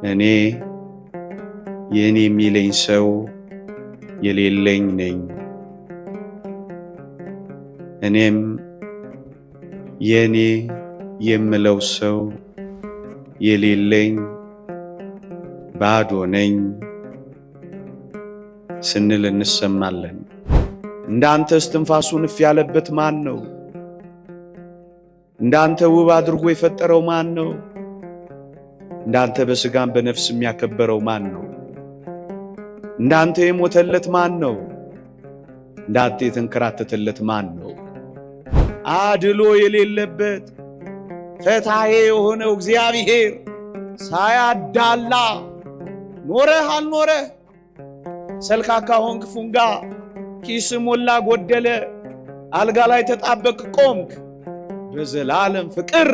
እኔ የእኔ የሚለኝ ሰው የሌለኝ ነኝ። እኔም የእኔ የምለው ሰው የሌለኝ ባዶ ነኝ ስንል እንሰማለን። እንዳንተ እስትንፋሱን እፍ ያለበት ማን ነው? እንዳንተ ውብ አድርጎ የፈጠረው ማን ነው? እንዳንተ በስጋም በነፍስ የሚያከበረው ማን ነው? እንዳንተ የሞተለት ማን ነው? እንዳንተ የተንከራተተለት ማን ነው? አድሎ የሌለበት ፈታሔ የሆነው እግዚአብሔር ሳያዳላ ኖረህ አልኖረህ፣ ሰልካካ ሆንክ ፉንጋ፣ ኪስ ሞላ ጎደለ፣ አልጋ ላይ ተጣበቅ ቆምክ፣ በዘላለም ፍቅር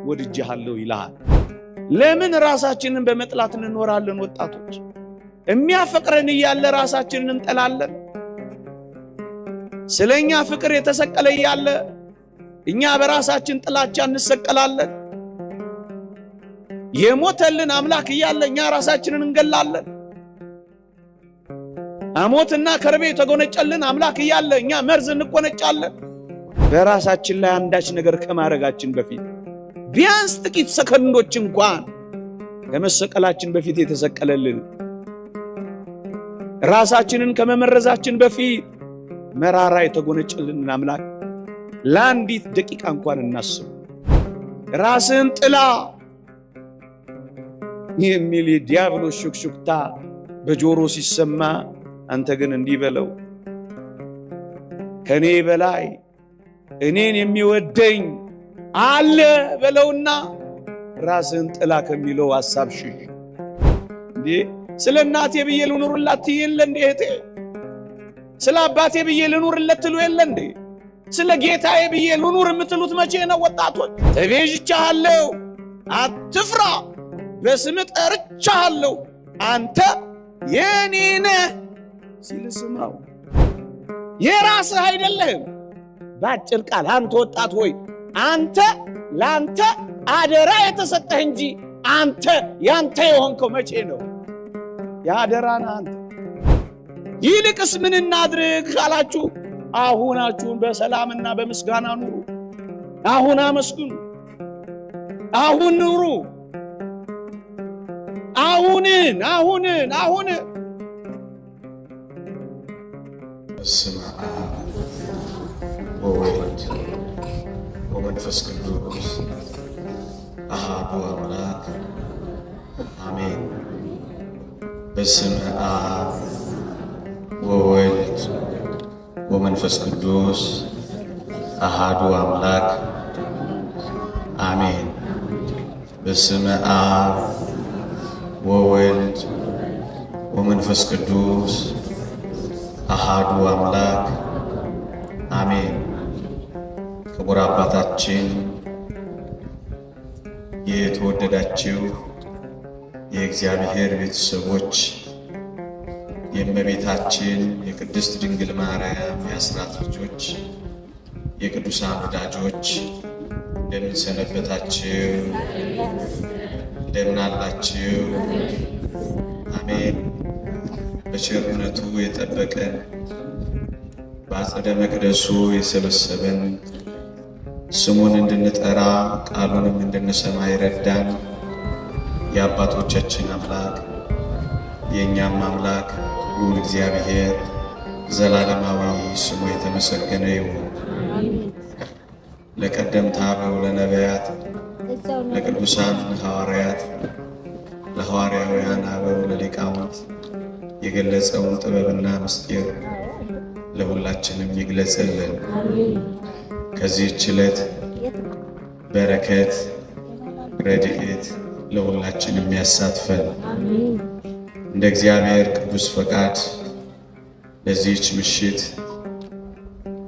ወድጄሃለሁ ይልሃል። ለምን ራሳችንን በመጥላት እንኖራለን? ወጣቶች፣ የሚያፈቅረን እያለ ራሳችንን እንጠላለን። ስለኛ ፍቅር የተሰቀለ እያለ እኛ በራሳችን ጥላቻ እንሰቀላለን። የሞተልን አምላክ እያለ እኛ ራሳችንን እንገላለን። አሞትና ከርቤ የተጎነጨልን አምላክ እያለ እኛ መርዝ እንቆነጫለን። በራሳችን ላይ አንዳች ነገር ከማድረጋችን በፊት ቢያንስ ጥቂት ሰከንዶች እንኳን ከመሰቀላችን በፊት የተሰቀለልን፣ ራሳችንን ከመመረዛችን በፊት መራራ የተጎነጨልንን አምላክ ለአንዲት ደቂቃ እንኳን እናስብ። ራስን ጥላ የሚል የዲያብሎስ ሹክሹክታ በጆሮ ሲሰማ፣ አንተ ግን እንዲህ በለው፣ ከኔ በላይ እኔን የሚወደኝ አለ በለውና ራስን ጥላ ከሚለው ሐሳብ ሽሽ። እንዴ፣ ስለ እናቴ ብዬ ልኑርላት የለ እንዴ እህቴ? ስለ አባቴ ብዬ ልኑርለት ትሉ የለ እንዴ? ስለ ጌታዬ ብዬ ልኑር የምትሉት መቼ ነው? ወጣቶች፣ ተቤዥቻለሁ፣ አትፍራ፣ በስምህ ጠርቻለሁ፣ አንተ የኔ ነህ ሲል ስማው። የራስህ አይደለህም። በአጭር ቃል አንተ ወጣት ሆይ፣ አንተ ለአንተ አደራ የተሰጠህ እንጂ አንተ ያንተ የሆንከው መቼ ነው? የአደራ ነህ አንተ። ይልቅስ ምን እናድርግ ካላችሁ፣ አሁናችሁን በሰላምና በምስጋና ኑሩ። አሁን አመስግኑ። አሁን ኑሩ። አሁንን አሁንን አሁን። በስመ አብ ወወልድ ወመንፈስ ቅዱስ አሐዱ አምላክ አሜን። በስመ አብ ወወልድ ወመንፈስ ቅዱስ አሐዱ አምላክ አሜን። በስመ አብ ወወልድ ወመንፈስ ቅዱስ አሐዱ አምላክ አሜን። ክቡር አባታችን፣ የተወደዳችሁ የእግዚአብሔር ቤተሰቦች፣ የእመቤታችን የቅድስት ድንግል ማርያም የአስራት ልጆች፣ የቅዱሳን ወዳጆች፣ እንደምን ሰነበታችሁ? እንደምን አላችሁ? አሜን። በቸርነቱ የጠበቀን፣ በአጸደ መቅደሱ የሰበሰበን፣ ስሙን እንድንጠራ ቃሉንም እንድንሰማ ይረዳን የአባቶቻችን አምላክ የእኛም አምላክ ልዑል እግዚአብሔር ዘላለማዊ ስሙ የተመሰገነ ይሁን። ለቀደምት አበው፣ ለነቢያት፣ ለቅዱሳን ሐዋርያት፣ ለሐዋርያውያን አበው፣ ለሊቃውንት የገለጸውን ጥበብና ምስጢር ለሁላችንም ይግለጽልን። ከዚህች ዕለት በረከት ረድኤት ለሁላችንም ያሳትፈን። እንደ እግዚአብሔር ቅዱስ ፈቃድ ለዚህች ምሽት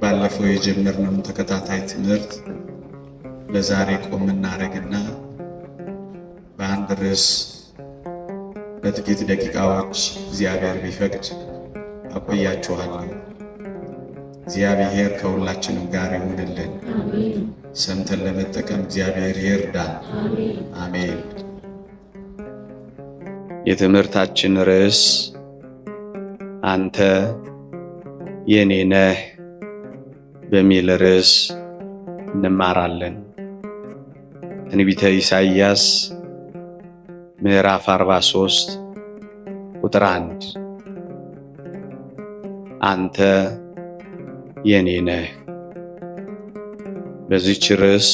ባለፈው የጀመርነውን ተከታታይ ትምህርት ለዛሬ ቆም እናደርግና በአንድ ርዕስ ለጥቂት ደቂቃዎች እግዚአብሔር ቢፈቅድ አቆያችኋለሁ። እግዚአብሔር ከሁላችንም ጋር ይሁንልን። ሰምተን ለመጠቀም እግዚአብሔር ይርዳን። አሜን። የትምህርታችን ርዕስ አንተ የኔ ነህ በሚል ርዕስ እንማራለን። ትንቢተ ኢሳይያስ ምዕራፍ 43 ቁጥር 1 አንተ የኔ ነህ። በዚህች ርዕስ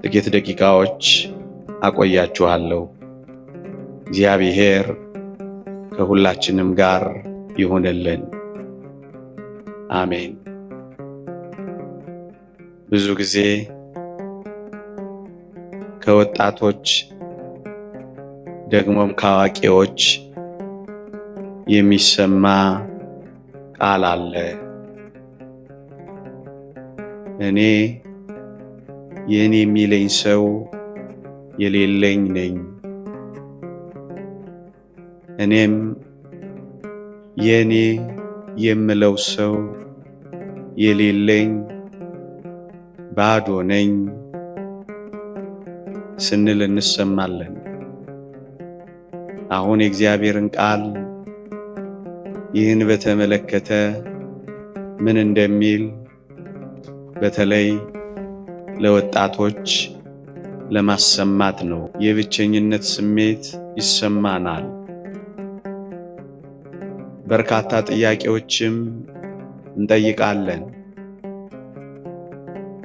ጥቂት ደቂቃዎች አቆያችኋለሁ። እግዚአብሔር ከሁላችንም ጋር ይሁንልን፣ አሜን። ብዙ ጊዜ ከወጣቶች ደግሞም ከአዋቂዎች የሚሰማ ቃል አለ። እኔ የኔ የሚለኝ ሰው የሌለኝ ነኝ፣ እኔም የኔ የምለው ሰው የሌለኝ ባዶ ነኝ ስንል እንሰማለን። አሁን የእግዚአብሔርን ቃል ይህን በተመለከተ ምን እንደሚል በተለይ ለወጣቶች ለማሰማት ነው። የብቸኝነት ስሜት ይሰማናል። በርካታ ጥያቄዎችም እንጠይቃለን።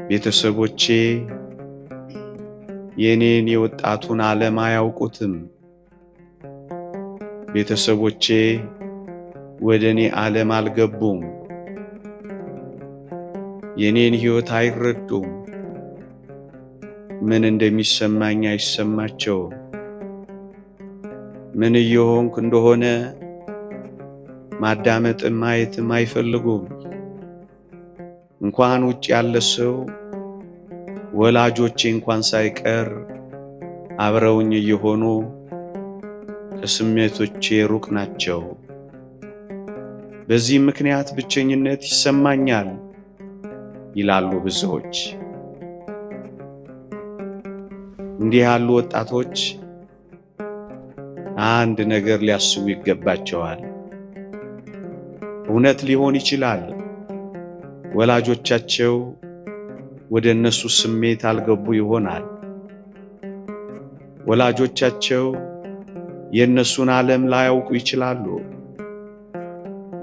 ቤተሰቦቼ የኔን የወጣቱን ዓለም አያውቁትም። ቤተሰቦቼ ወደ እኔ ዓለም አልገቡም። የኔን ሕይወት አይረዱም። ምን እንደሚሰማኝ አይሰማቸውም። ምን እየሆንኩ እንደሆነ ማዳመጥም ማየትም አይፈልጉም። እንኳን ውጭ ያለ ሰው ወላጆቼ እንኳን ሳይቀር አብረውኝ እየሆኑ ከስሜቶቼ ሩቅ ናቸው። በዚህ ምክንያት ብቸኝነት ይሰማኛል ይላሉ ብዙዎች። እንዲህ ያሉ ወጣቶች አንድ ነገር ሊያስቡ ይገባቸዋል። እውነት ሊሆን ይችላል ወላጆቻቸው ወደ እነሱ ስሜት አልገቡ ይሆናል። ወላጆቻቸው የእነሱን ዓለም ላያውቁ ይችላሉ።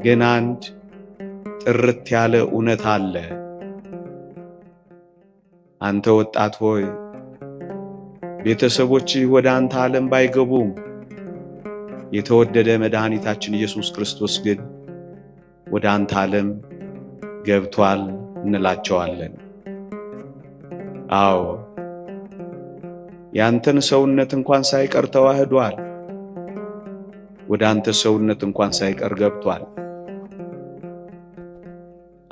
ግን አንድ ጥርት ያለ እውነት አለ። አንተ ወጣት ሆይ ቤተሰቦችህ ወደ አንተ ዓለም ባይገቡም የተወደደ መድኃኒታችን ኢየሱስ ክርስቶስ ግን ወደ አንተ ዓለም ገብቷል እንላቸዋለን። አዎ ያንተን ሰውነት እንኳን ሳይቀር ተዋህዷል። ወደ አንተ ሰውነት እንኳን ሳይቀር ገብቷል።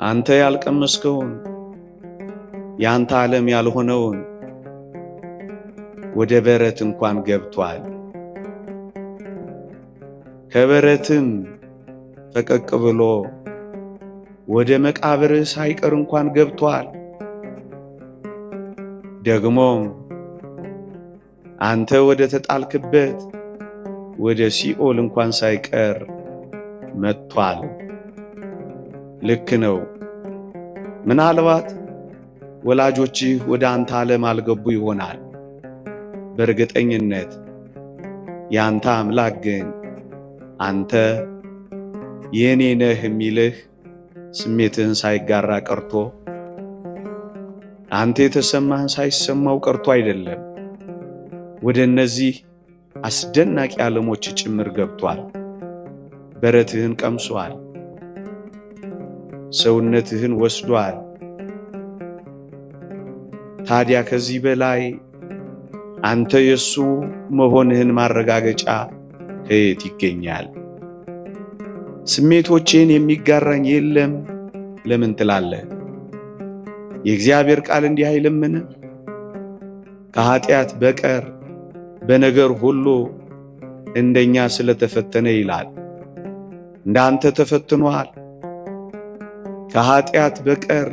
አንተ ያልቀመስከውን ያንተ ዓለም ያልሆነውን ወደ በረት እንኳን ገብቷል። ከበረትም ፈቀቅ ብሎ ወደ መቃብር ሳይቀር እንኳን ገብቷል። ደግሞ አንተ ወደ ተጣልክበት ወደ ሲኦል እንኳን ሳይቀር መጥቷል። ልክ ነው። ምናልባት ወላጆችህ ወደ አንተ ዓለም አልገቡ ይሆናል። በእርግጠኝነት ያንተ አምላክ ግን አንተ የኔ ነህ የሚልህ ስሜትህን ሳይጋራ ቀርቶ አንተ የተሰማህን ሳይሰማው ቀርቶ አይደለም። ወደ እነዚህ አስደናቂ ዓለሞች ጭምር ገብቷል። በረትህን ቀምሷል። ሰውነትህን ወስዷል። ታዲያ ከዚህ በላይ አንተ የሱ መሆንህን ማረጋገጫ ከየት ይገኛል? ስሜቶቼን የሚጋራኝ የለም ለምን ትላለህ? የእግዚአብሔር ቃል እንዲህ አይልምን? ከኃጢአት በቀር በነገር ሁሉ እንደኛ ስለተፈተነ ይላል። እንዳንተ ተፈትኗል። ከኃጢአት በቀር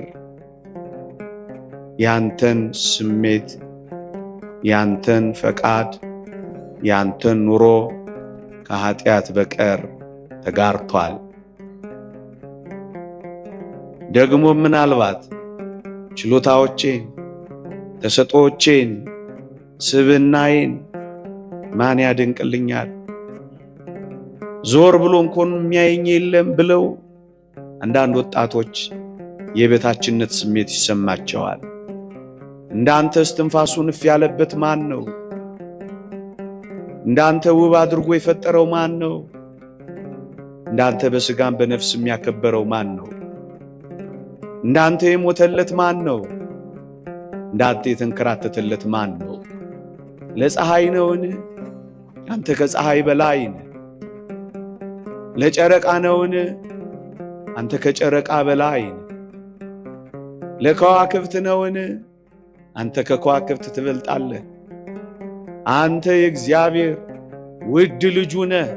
ያንተን ስሜት ያንተን ፈቃድ ያንተን ኑሮ ከኃጢአት በቀር ተጋርቷል። ደግሞ ምናልባት ችሎታዎቼን፣ ተሰጥኦቼን፣ ስብዕናዬን ማን ያደንቅልኛል፣ ዞር ብሎ እንኳን የሚያየኝ የለም ብለው አንዳንድ ወጣቶች የበታችነት ስሜት ይሰማቸዋል። እንዳንተ እስትንፋሱን እፍ ያለበት ማን ነው? እንዳንተ ውብ አድርጎ የፈጠረው ማን ነው? እንዳንተ በስጋም በነፍስ የሚያከበረው ማን ነው? እንዳንተ የሞተለት ማን ነው? እንዳንተ የተንከራተተለት ማን ነው? ለፀሐይ ነውን? አንተ ከፀሐይ በላይ ነህ። ለጨረቃ ነውን? አንተ ከጨረቃ በላይ ነህ። ለከዋክብት ነውን? አንተ ከከዋክብት ትበልጣለህ። አንተ የእግዚአብሔር ውድ ልጁ ነህ።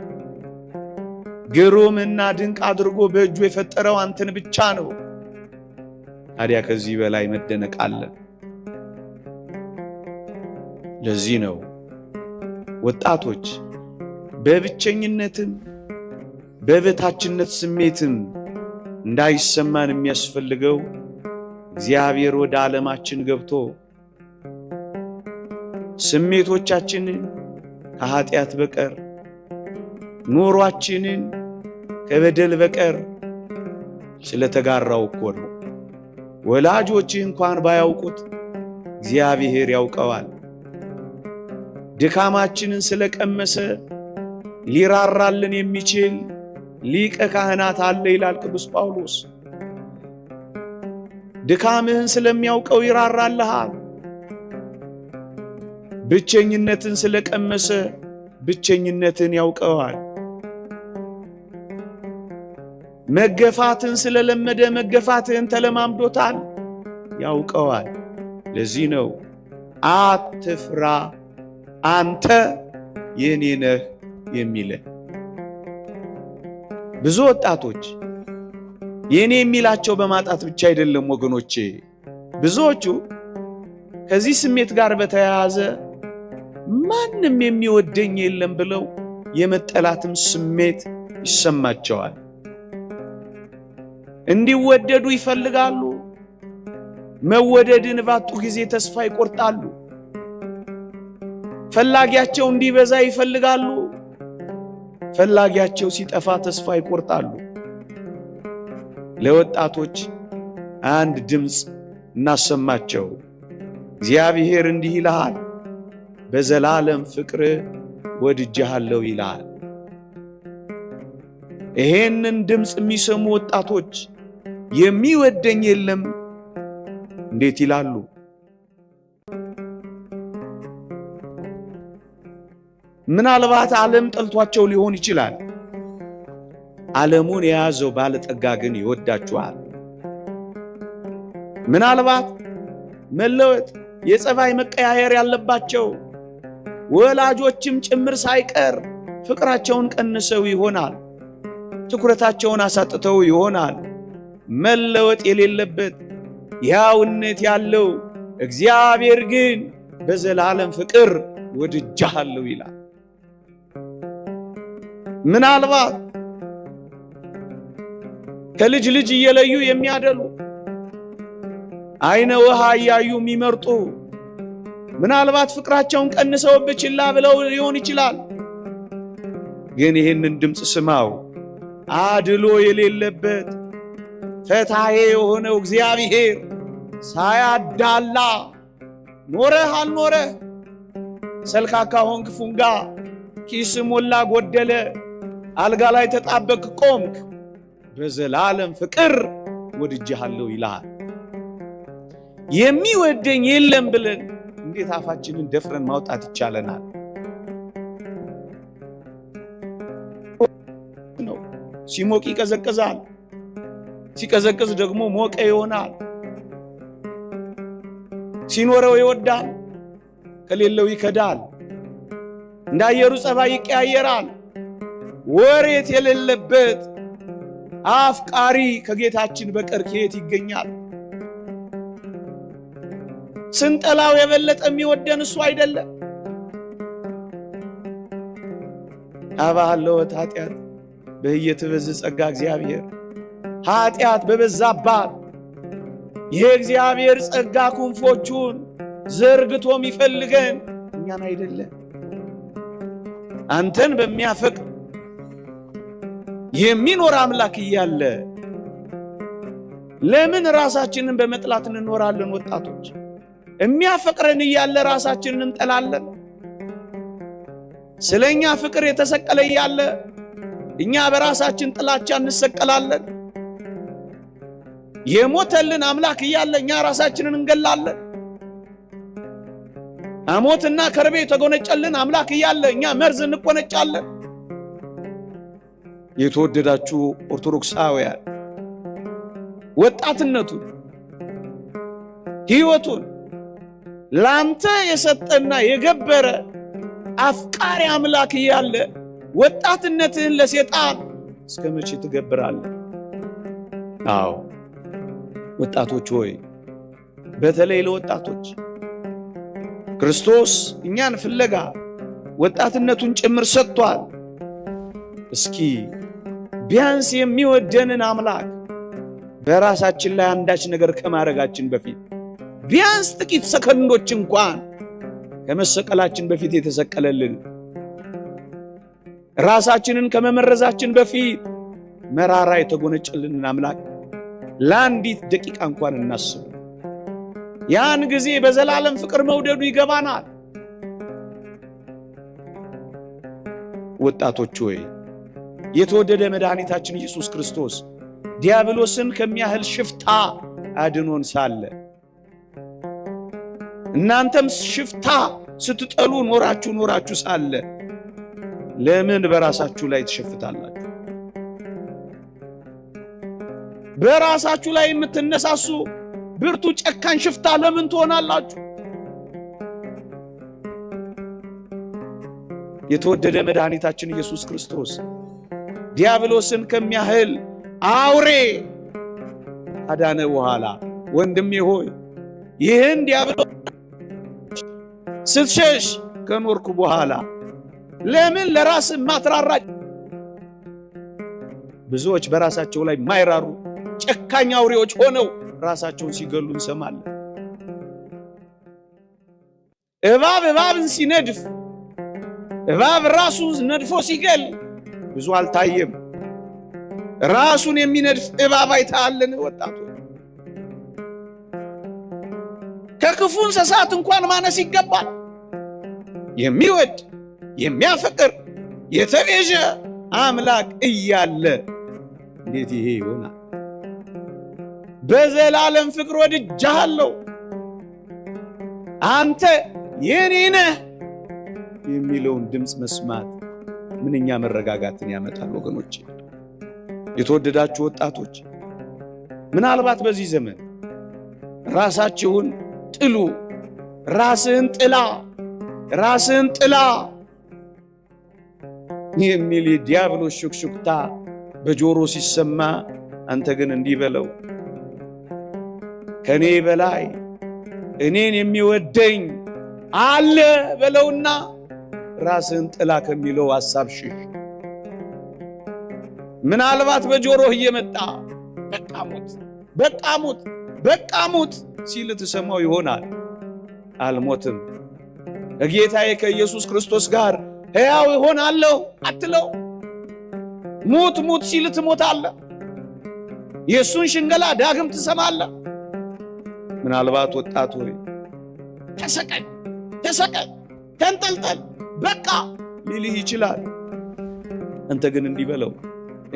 ግሩምና ድንቅ አድርጎ በእጁ የፈጠረው አንተን ብቻ ነው። ታዲያ ከዚህ በላይ መደነቅ አለ? ለዚህ ነው ወጣቶች በብቸኝነትም በበታችነት ስሜትም እንዳይሰማን የሚያስፈልገው እግዚአብሔር ወደ ዓለማችን ገብቶ ስሜቶቻችንን ከኃጢአት በቀር ኑሯችንን ከበደል በቀር ስለተጋራው እኮ ነው። ወላጆችህ እንኳን ባያውቁት እግዚአብሔር ያውቀዋል። ድካማችንን ስለቀመሰ ሊራራልን የሚችል ሊቀ ካህናት አለ ይላል ቅዱስ ጳውሎስ። ድካምህን ስለሚያውቀው ይራራልሃል። ብቸኝነትን ስለቀመሰ ብቸኝነትን ያውቀዋል። መገፋትን ስለለመደ መገፋትህን ተለማምዶታል፣ ያውቀዋል። ለዚህ ነው አትፍራ አንተ የኔ ነህ የሚልህ። ብዙ ወጣቶች የኔ የሚላቸው በማጣት ብቻ አይደለም ወገኖቼ። ብዙዎቹ ከዚህ ስሜት ጋር በተያያዘ ማንም የሚወደኝ የለም ብለው የመጠላትም ስሜት ይሰማቸዋል። እንዲወደዱ ይፈልጋሉ። መወደድን ባጡ ጊዜ ተስፋ ይቆርጣሉ። ፈላጊያቸው እንዲበዛ ይፈልጋሉ። ፈላጊያቸው ሲጠፋ ተስፋ ይቆርጣሉ። ለወጣቶች አንድ ድምፅ እናሰማቸው። እግዚአብሔር እንዲህ ይልሃል፣ በዘላለም ፍቅር ወድጄሃለሁ ይልሃል። ይሄንን ድምፅ የሚሰሙ ወጣቶች የሚወደኝ የለም እንዴት ይላሉ? ምናልባት ዓለም ጠልቷቸው ሊሆን ይችላል። ዓለሙን የያዘው ባለጠጋ ግን ይወዳችኋል። ምናልባት መለወጥ የጸባይ መቀያየር ያለባቸው ወላጆችም ጭምር ሳይቀር ፍቅራቸውን ቀንሰው ይሆናል። ትኩረታቸውን አሳጥተው ይሆናል። መለወጥ የሌለበት ያውነት ያለው እግዚአብሔር ግን በዘላለም ፍቅር ወድጄሃለሁ ይላል። ምናልባት ከልጅ ልጅ እየለዩ የሚያደሉ አይነ ውሃ እያዩ የሚመርጡ ምናልባት ፍቅራቸውን ቀንሰው ችላ ብለው ሊሆን ይችላል። ግን ይህንን ድምፅ ስማው። አድሎ የሌለበት ፈታሔ የሆነው እግዚአብሔር ሳያዳላ ኖረህ አልኖረህ፣ ሰልካካ ሆንክ ፉንጋ፣ ኪስ ሞላ ጎደለ፣ አልጋ ላይ ተጣበቅ ቆምክ፣ በዘላለም ፍቅር ወድጄሃለሁ ይልሃል። የሚወደኝ የለም ብለን እንዴት አፋችንን ደፍረን ማውጣት ይቻለናል? ነው ሲሞቅ ይቀዘቅዛል፣ ሲቀዘቅዝ ደግሞ ሞቀ ይሆናል። ሲኖረው ይወዳል፣ ከሌለው ይከዳል። እንደ አየሩ ጸባይ ይቀያየራል። ወሬት የሌለበት አፍቃሪ ከጌታችን በቀር ከየት ይገኛል? ስንጠላው የበለጠ የሚወደን እሱ አይደለም። አባሃለወት ኃጢአት በእየትበዝ ጸጋ እግዚአብሔር። ኃጢአት በበዛባት የእግዚአብሔር ጸጋ ክንፎቹን ዘርግቶ የሚፈልገን እኛን አይደለም። አንተን በሚያፈቅር የሚኖር አምላክ እያለ ለምን ራሳችንን በመጥላት እንኖራለን? ወጣቶች፣ የሚያፈቅረን እያለ ራሳችንን እንጠላለን። ስለኛ ፍቅር የተሰቀለ እያለ እኛ በራሳችን ጥላቻ እንሰቀላለን። የሞተልን አምላክ እያለ እኛ ራሳችንን እንገላለን። አሞትና ከርቤ የተጎነጨልን አምላክ እያለ እኛ መርዝ እንቆነጫለን። የተወደዳችሁ ኦርቶዶክሳውያን፣ ወጣትነቱን ሕይወቱን ላንተ የሰጠና የገበረ አፍቃሪ አምላክ እያለ ወጣትነትህን ለሴጣን እስከ መቼ ትገብራለህ? አዎ ወጣቶች ሆይ፣ በተለይ ለወጣቶች ክርስቶስ እኛን ፍለጋ ወጣትነቱን ጭምር ሰጥቷል። እስኪ ቢያንስ የሚወደንን አምላክ በራሳችን ላይ አንዳች ነገር ከማድረጋችን በፊት ቢያንስ ጥቂት ሰከንዶች እንኳን ከመሰቀላችን በፊት የተሰቀለልን፣ ራሳችንን ከመመረዛችን በፊት መራራ የተጎነጨልንን አምላክ ለአንዲት ደቂቃ እንኳን እናስብ። ያን ጊዜ በዘላለም ፍቅር መውደዱ ይገባናል። ወጣቶች ሆይ፣ የተወደደ መድኃኒታችን ኢየሱስ ክርስቶስ ዲያብሎስን ከሚያህል ሽፍታ አድኖን ሳለ እናንተም ሽፍታ ስትጠሉ ኖራችሁ ኖራችሁ ሳለ ለምን በራሳችሁ ላይ ትሸፍታላችሁ? በራሳችሁ ላይ የምትነሳሱ ብርቱ ጨካኝ ሽፍታ ለምን ትሆናላችሁ? የተወደደ መድኃኒታችን ኢየሱስ ክርስቶስ ዲያብሎስን ከሚያህል አውሬ አዳነ በኋላ ወንድሜ ሆይ፣ ይህን ዲያብሎስ ስትሸሽ ከኖርኩ በኋላ ለምን ለራስ ማትራራ? ብዙዎች በራሳቸው ላይ ማይራሩ ጨካኝ አውሬዎች ሆነው ራሳቸውን ሲገሉ እንሰማለን። እባብ እባብን ሲነድፍ፣ እባብ ራሱን ነድፎ ሲገል ብዙ አልታየም። ራሱን የሚነድፍ እባብ አይተሃልን? ወጣቱ፣ ከክፉ እንስሳት እንኳን ማነስ ይገባል። የሚወድ፣ የሚያፈቅር፣ የተቤዠ አምላክ እያለ እንዴት ይሄ ይሆናል? በዘላለም ፍቅር ወድጄሃለሁ፣ አንተ የኔ ነህ የሚለውን ድምፅ መስማት ምንኛ መረጋጋትን ያመጣል ወገኖች። የተወደዳችሁ ወጣቶች፣ ምናልባት በዚህ ዘመን ራሳችሁን ጥሉ፣ ራስህን ጥላ፣ ራስህን ጥላ የሚል የዲያብሎስ ሹክሹክታ በጆሮ ሲሰማ አንተ ግን እንዲህ በለው፣ ከኔ በላይ እኔን የሚወደኝ አለ በለውና ራስህን ጥላ ከሚለው ሐሳብ ሽሽ። ምናልባት በጆሮህ እየመጣ በቃ ሙት፣ በቃ ሙት፣ በቃ ሙት ሲል ትሰማው ይሆናል። አልሞትም፣ ከጌታዬ ከኢየሱስ ክርስቶስ ጋር ሕያው እሆናለሁ አትለው። ሙት ሙት ሲል ትሞታለህ። የእሱን ሽንገላ ዳግም ትሰማለህ። ምናልባት ወጣት ሆይ፣ ተሰቀል፣ ተሰቀል፣ ተንጠልጠል፣ በቃ ሊልህ ይችላል። አንተ ግን እንዲህ በለው፣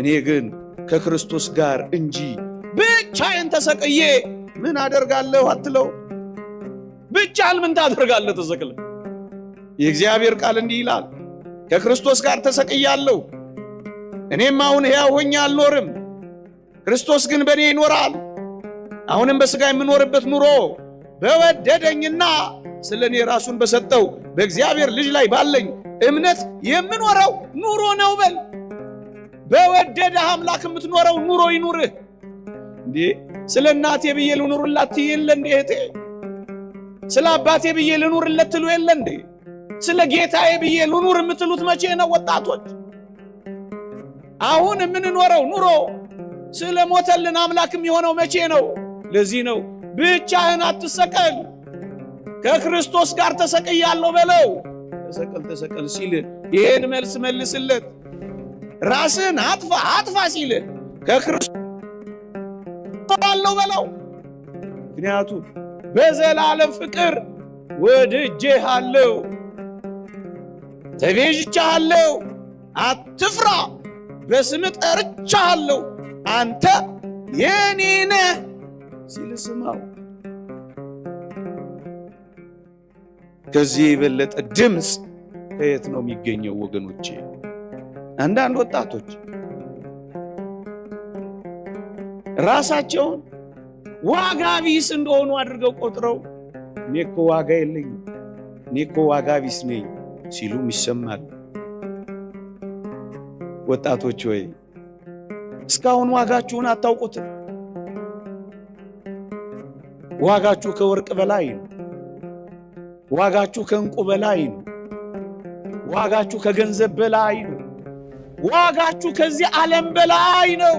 እኔ ግን ከክርስቶስ ጋር እንጂ ብቻዬን ተሰቅዬ ምን አደርጋለሁ አትለው። ብቻህን ምን ታደርጋለህ ተሰቅለህ? የእግዚአብሔር ቃል እንዲህ ይላል፣ ከክርስቶስ ጋር ተሰቅያለሁ፣ እኔም አሁን ሕያው ሆኜ አልኖርም፣ ክርስቶስ ግን በእኔ ይኖራል። አሁንም በሥጋ የምኖርበት ኑሮ በወደደኝና ስለ እኔ ራሱን በሰጠው በእግዚአብሔር ልጅ ላይ ባለኝ እምነት የምኖረው ኑሮ ነው በል። በወደደህ አምላክ የምትኖረው ኑሮ ይኑርህ። እንዴ፣ ስለ እናቴ ብዬ ልኑርላት የለ እንዴ እህቴ? ስለ አባቴ ብዬ ልኑርለት ትሉ የለ እንዴ? ስለ ጌታዬ ብዬ ልኑር የምትሉት መቼ ነው ወጣቶች? አሁን የምንኖረው ኑሮ ስለሞተልን አምላክ የሚሆነው መቼ ነው? ለዚህ ነው ብቻህን አትሰቀል፣ ከክርስቶስ ጋር ተሰቅያለሁ በለው። ተሰቀል ተሰቀል ሲል ይሄን መልስ መልስለት። ራስህን አጥፋ አጥፋ ሲል ከክርስቶስ አለው በለው። ምክንያቱም በዘላለም ፍቅር ወድጄሃለሁ፣ ተቤዥቼሃለሁ፣ አትፍራ፣ በስምህ ጠርቼሃለሁ፣ አንተ የኔ ነህ ሲል ስማው። ከዚህ የበለጠ ድምፅ ከየት ነው የሚገኘው ወገኖቼ? አንዳንድ ወጣቶች ራሳቸውን ዋጋ ቢስ እንደሆኑ አድርገው ቆጥረው እኔ እኮ ዋጋ የለኝም፣ እኔ እኮ ዋጋ ቢስ ነኝ ሲሉም ይሰማል። ወጣቶች ወይ እስካሁን ዋጋችሁን አታውቁትም። ዋጋችሁ ከወርቅ በላይ ነው። ዋጋችሁ ከእንቁ በላይ ነው። ዋጋችሁ ከገንዘብ በላይ ነው። ዋጋችሁ ከዚህ ዓለም በላይ ነው።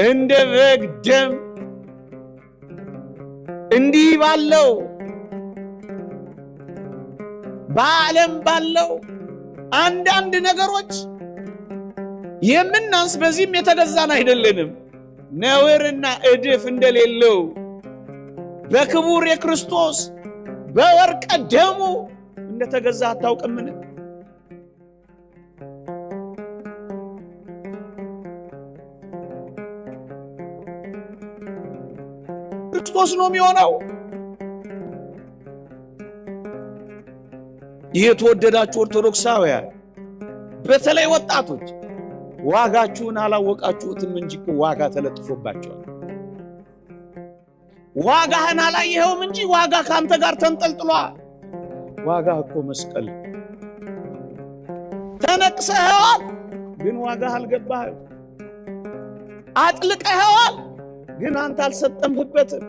እንደ በግ ደም እንዲህ ባለው በዓለም ባለው አንዳንድ ነገሮች የምናንስ በዚህም የተገዛን አይደለንም። ነውርና እድፍ እንደሌለው በክቡር የክርስቶስ በወርቀ ደሙ እንደተገዛ አታውቅምን? ክርስቶስ ነው የሚሆነው። የተወደዳችሁ ኦርቶዶክሳውያን በተለይ ወጣቶች ዋጋችሁን አላወቃችሁትም እንጂ እኮ ዋጋ ተለጥፎባችኋል። ዋጋህን አላየኸውም እንጂ ዋጋ ካንተ ጋር ተንጠልጥሏል። ዋጋ እኮ መስቀል ተነቅሰኸዋል፣ ግን ዋጋህ አልገባህም። አጥልቀኸዋል፣ ግን አንተ አልሰጠምህበትም።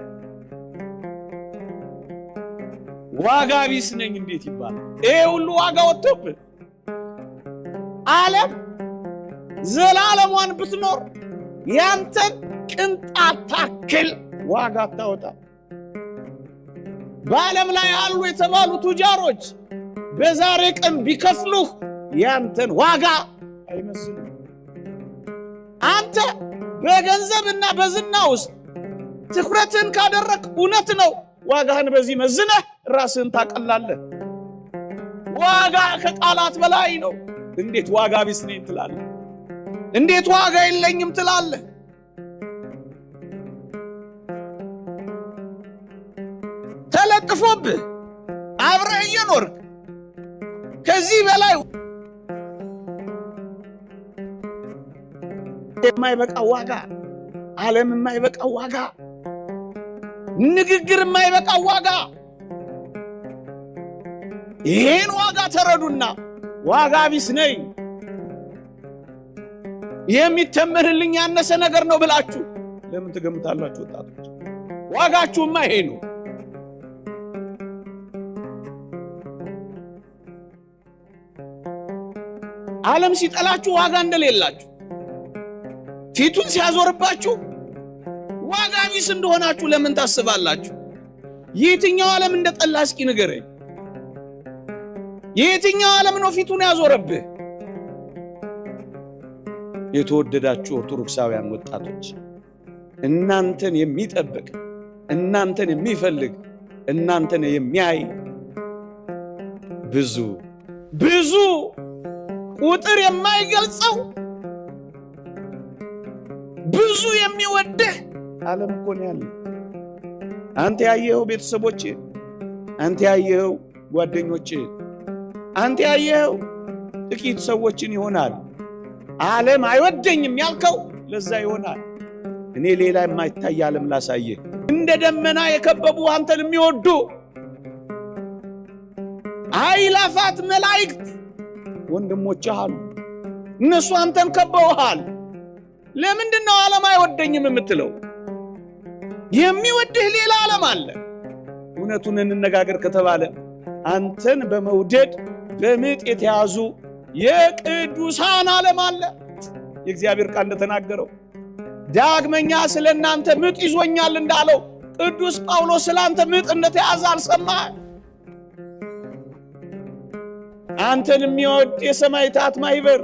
ዋጋ ቢስ ነኝ እንዴት ይባላል? ይሄ ሁሉ ዋጋ ወጥቶብህ ዓለም ዘላለሟን ብትኖር ያንተን ቅንጣት ታክል ዋጋ አታወጣም። በዓለም ላይ አሉ የተባሉ ቱጃሮች በዛሬ ቀን ቢከፍሉህ ያንተን ዋጋ አይመስልም። አንተ በገንዘብና በዝና ውስጥ ትኩረትን ካደረክ እውነት ነው፣ ዋጋህን በዚህ መዝነህ ራስህን ታቀላለህ። ዋጋ ከቃላት በላይ ነው። እንዴት ዋጋ ቢስ ነኝ ትላለህ? እንዴት ዋጋ የለኝም ትላለህ? ተለጥፎብህ አብረህ እየኖርክ ከዚህ በላይ የማይበቃ ዋጋ፣ ዓለም የማይበቃ ዋጋ፣ ንግግር የማይበቃ ዋጋ። ይሄን ዋጋ ተረዱና ዋጋ ቢስ ነኝ የሚተመንልኝ ያነሰ ነገር ነው ብላችሁ ለምን ትገምታላችሁ? ወጣቶች ዋጋችሁማ ይሄ ነው። ዓለም ሲጠላችሁ ዋጋ እንደሌላችሁ፣ ፊቱን ሲያዞርባችሁ ዋጋ ቢስ እንደሆናችሁ ለምን ታስባላችሁ? የትኛው ዓለም እንደጠላ እስኪ ንገረኝ። የትኛው ዓለም ነው ፊቱን ያዞረብህ? የተወደዳችሁ ኦርቶዶክሳውያን ወጣቶች እናንተን የሚጠብቅ፣ እናንተን የሚፈልግ፣ እናንተን የሚያይ ብዙ ብዙ ቁጥር የማይገልጸው ብዙ የሚወድህ ዓለም እኮ ነው ያለው። አንተ ያየኸው ቤተሰቦች፣ አንተ ያየኸው ጓደኞች፣ አንተ ያየኸው ጥቂት ሰዎችን ይሆናል። ዓለም አይወደኝም ያልከው ለዛ ይሆናል። እኔ ሌላ የማይታይ ዓለም ላሳየህ። እንደ ደመና የከበቡ አንተን የሚወዱ አይላፋት መላእክት ወንድሞችህ አሉ። እነሱ አንተን ከበውሃል። ለምንድን ነው ዓለም አይወደኝም የምትለው? የሚወድህ ሌላ ዓለም አለ። እውነቱን እንነጋገር ከተባለ አንተን በመውደድ በምጥ የተያዙ የቅዱሳን ዓለም አለ። የእግዚአብሔር ቃል እንደተናገረው ዳግመኛ ስለ እናንተ ምጥ ይዞኛል እንዳለው ቅዱስ ጳውሎስ ስለ አንተ ምጥ እንደተያዘ አልሰማህ? አንተን የሚወድ የሰማዕታት ማህበር፣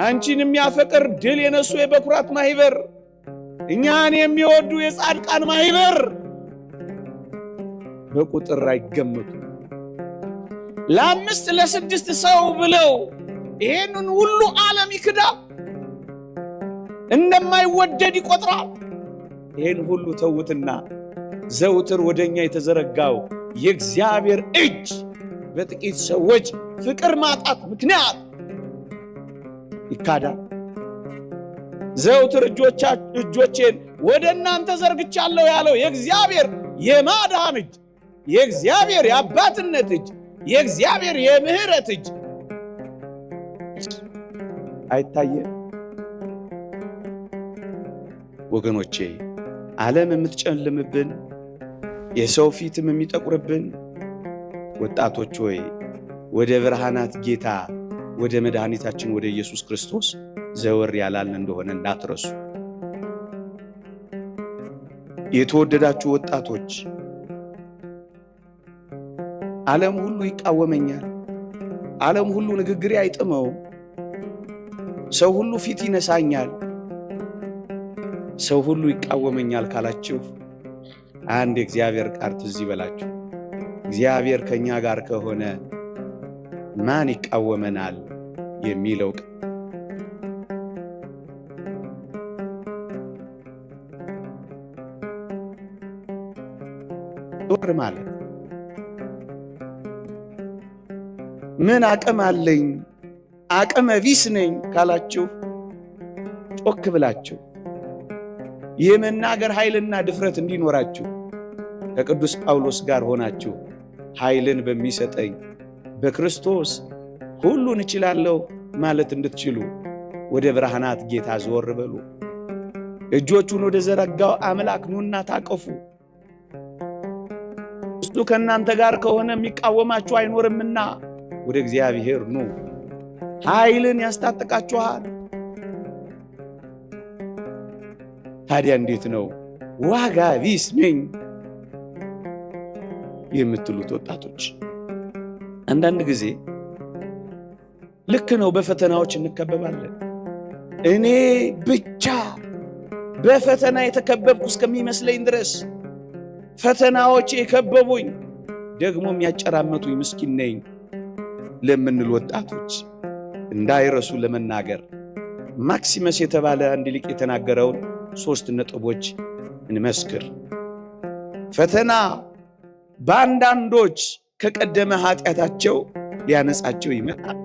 አንቺን የሚያፈቅር ድል የነሱ የበኩራት ማህበር፣ እኛን የሚወዱ የጻድቃን ማህበር በቁጥር አይገመቱ። ለ5 ለ6 ሰው ብለው ይሄንን ሁሉ ዓለም ይክዳል፣ እንደማይወደድ ይቆጥራል። ይሄን ሁሉ ተውትና ዘውትር ወደኛ የተዘረጋው የእግዚአብሔር እጅ በጥቂት ሰዎች ፍቅር ማጣት ምክንያት ይካዳል። ዘውትር እጆቼን ወደ እናንተ ዘርግቻለሁ ያለው የእግዚአብሔር የማዳን እጅ፣ የእግዚአብሔር የአባትነት እጅ፣ የእግዚአብሔር የምህረት እጅ አይታየም? ወገኖቼ ዓለም የምትጨልምብን የሰው ፊትም የሚጠቁርብን ወጣቶች ሆይ ወደ ብርሃናት ጌታ ወደ መድኃኒታችን ወደ ኢየሱስ ክርስቶስ ዘወር ያላልን እንደሆነ እንዳትረሱ። የተወደዳችሁ ወጣቶች ዓለም ሁሉ ይቃወመኛል፣ ዓለም ሁሉ ንግግሬ አይጥመው፣ ሰው ሁሉ ፊት ይነሳኛል፣ ሰው ሁሉ ይቃወመኛል ካላችሁ አንድ የእግዚአብሔር ቃል ትዝ ይበላችሁ። እግዚአብሔር ከኛ ጋር ከሆነ ማን ይቃወመናል የሚለው ጦር ማለት ምን አቅም አለኝ አቅመ ቢስ ነኝ ካላችሁ ጮክ ብላችሁ የመናገር ኃይልና ድፍረት እንዲኖራችሁ ከቅዱስ ጳውሎስ ጋር ሆናችሁ ኃይልን በሚሰጠኝ በክርስቶስ ሁሉን እችላለሁ ማለት እንድትችሉ ወደ ብርሃናት ጌታ ዞር በሉ። እጆቹን ወደ ዘረጋው አምላክ ኑና ታቀፉ። እሱ ከእናንተ ጋር ከሆነ የሚቃወማችሁ አይኖርምና ወደ እግዚአብሔር ኑ፣ ኃይልን ያስታጥቃችኋል። ታዲያ እንዴት ነው ዋጋ ቢስ ነኝ የምትሉት ወጣቶች? አንዳንድ ጊዜ ልክ ነው፣ በፈተናዎች እንከበባለን። እኔ ብቻ በፈተና የተከበብኩ እስከሚመስለኝ ድረስ ፈተናዎች የከበቡኝ ደግሞ የሚያጨራመቱኝ ምስኪን ነኝ ለምንል ወጣቶች እንዳይረሱ ለመናገር ማክሲመስ የተባለ አንድ ሊቅ የተናገረውን 3 ነጥቦች እንመስክር። ፈተና በአንዳንዶች ከቀደመ ኃጢአታቸው ሊያነጻቸው ይመጣል።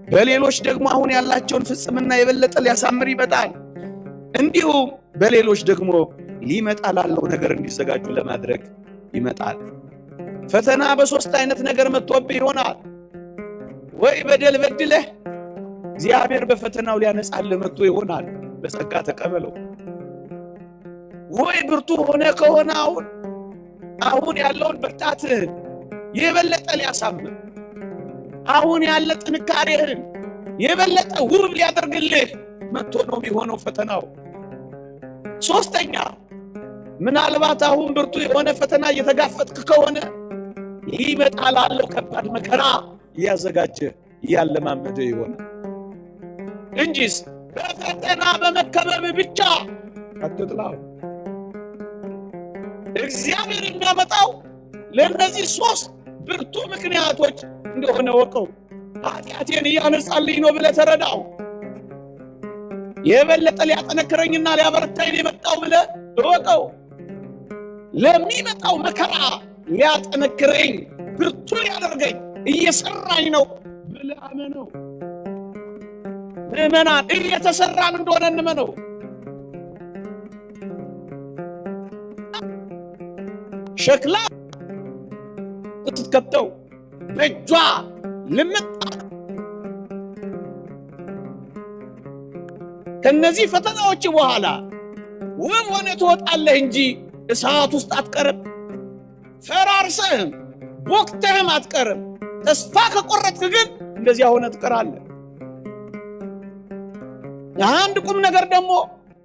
በሌሎች ደግሞ አሁን ያላቸውን ፍጽምና የበለጠ ሊያሳምር ይመጣል። እንዲሁም በሌሎች ደግሞ ሊመጣ ላለው ነገር እንዲዘጋጁ ለማድረግ ይመጣል። ፈተና በ3 አይነት ነገር መጥቶብህ ይሆናል። ወይ በደል በድለህ እግዚአብሔር በፈተናው ሊያነጻልህ መጥቶ ይሆናል፣ በጸጋ ተቀበለው። ወይ ብርቱ ሆነ ከሆነ አሁን ያለውን ብርታትህን የበለጠ ሊያሳምር፣ አሁን ያለ ጥንካሬህን የበለጠ ውብ ሊያደርግልህ መጥቶ ነው የሚሆነው ፈተናው። 3ኛ ምናልባት አሁን ብርቱ የሆነ ፈተና እየተጋፈጥክ ከሆነ ሊመጣ ላለው ከባድ መከራ እያዘጋጀ እያለማመደ ይሆናል እንጂስ በፈተና በመከበብ ብቻ አትጥላው። እግዚአብሔር የሚያመጣው ለእነዚህ 3 ብርቱ ምክንያቶች እንደሆነ ወቀው። ኃጢአቴን እያነጻልኝ ነው ብለህ ተረዳው። የበለጠ ሊያጠነክረኝና ሊያበረታኝ የመጣው ብለህ እወቀው። ለሚመጣው መከራ ሊያጠነክረኝ ብርቱ ሊያደርገኝ እየሰራኝ ነው ብለህ አመነው። ምዕመናን እየተሰራን እንደሆነ እንመነው። ሸክላ ስትከተው በእጇ ልምጥ ከነዚህ ፈተናዎች በኋላ ውብ ሆነ ትወጣለህ እንጂ እሳት ውስጥ አትቀርም። ፈራርሰህም ቦክተህም አትቀርም። ተስፋ ከቆረጥክ ግን እንደዚያ ሆነ ትቀራለህ። አንድ ቁም ነገር ደግሞ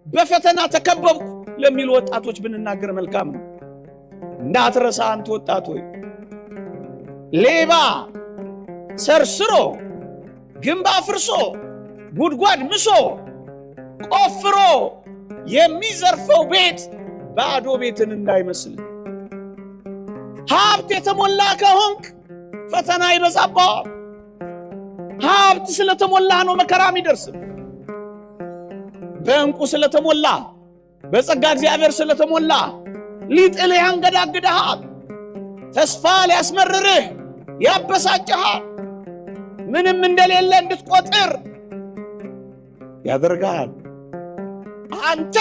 በፈተና ተከበብኩ ለሚሉ ወጣቶች ብንናገር መልካም ነው። እንዳትረሳ አንተ ወጣት ሆይ፣ ሌባ ሰርስሮ ግንብ አፍርሶ ጉድጓድ ምሶ ቆፍሮ የሚዘርፈው ቤት ባዶ ቤትን እንዳይመስል። ሀብት የተሞላ ከሆንክ ፈተና ይበዛብሃል። ሀብት ስለተሞላ ነው መከራ የሚደርስብ። በእንቁ ስለተሞላ፣ በጸጋ እግዚአብሔር ስለተሞላ ሊጥልህ ያንገዳግድሃል። ተስፋ ሊያስመርርህ ያበሳጭሃል። ምንም እንደሌለ እንድትቆጥር ያደርግሃል። አንተ